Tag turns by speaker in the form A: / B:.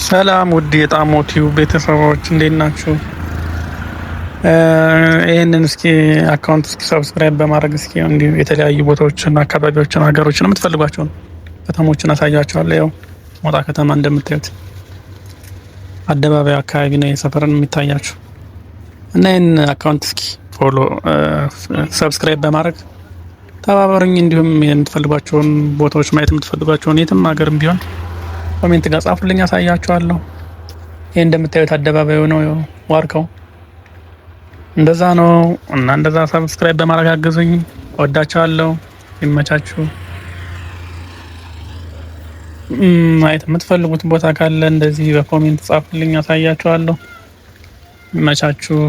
A: ሰላም ውድ የጣሞ ቲዩብ ቤተሰቦች እንዴት ናችሁ? ይህንን እስኪ account እስኪ subscribe በማድረግ እስኪ እንዲሁ የተለያዩ ቦታዎችን፣ አካባቢዎችን፣ ሀገሮችን የምትፈልጓቸውን ከተሞችን አሳያችኋለሁ። ያው ሞጣ ከተማ እንደምታዩት አደባባዩ አካባቢ ነው የሰፈርን የሚታያችሁ እና ይህን account እስኪ follow subscribe በማድረግ ተባበሩኝ። እንዲሁም የምትፈልጓቸውን ቦታዎች ማየት የምትፈልጓቸውን የትም ሀገርም ቢሆን comment ጋር ጻፉልኝ፣ አሳያችኋለሁ። ይህ እንደምታዩት አደባባዩ ነው ዋርካው እንደዛ ነው እና እንደዛ subscribe በማድረግ አግዙኝ። ወዳችኋለሁ። ይመቻችሁ። ማየት የምትፈልጉት ቦታ ካለ እንደዚህ በ comment ጻፉልኝ፣ አሳያችኋለሁ። ይመቻችሁ።